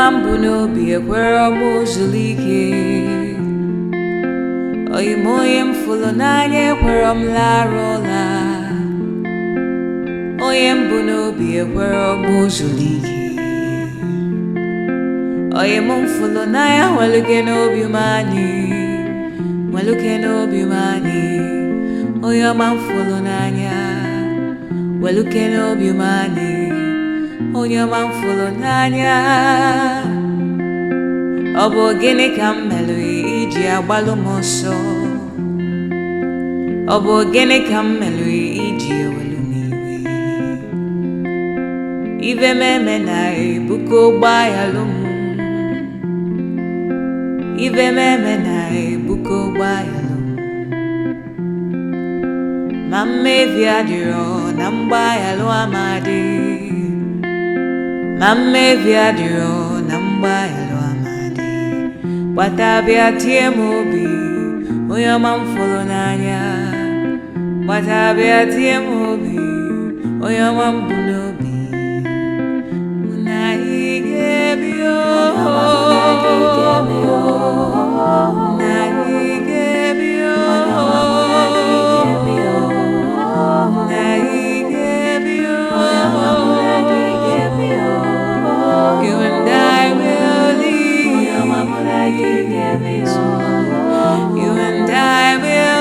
Ọma mbụ n'obi ekwere m zuru ike. Oyi m onye m fụrụ n'anya ekwere m lara ụla. Onye mbụ n'obi ekwere m zuru ike. Oyi m fụrụ n'anya nweluke n'obi m anyị, nweluke n'obi m anyị. Onye ọma m fụrụ n'anya nweluke n'obi m anyị. Onye ọma m fụrụ n'anya. Ọ bụ gịnị ka m melụ iji agbalụ m ọsọ? Ọ bụ gịnị ka m melụ iji ewelu m iwe? Ife m eme na ebuka ụgbọalụ m. Ife m eme na ebuka ụgbọalụ m. Ma mmebi adịrọ na mgbaghalụ amadị. Ma mmebi adịrọ na mgbaghalụ amadị. Gbata bịa tie m obi, onye ọma m fụrụ n'anya. Gbata bịa tie m obi, onye ọma m bụ n'obi. Mụ na ị ga-ebi ooo. Mụ na ị ga-ebi ooo. Mụ na ị ga-ebi ooo. You and I will live. You and I will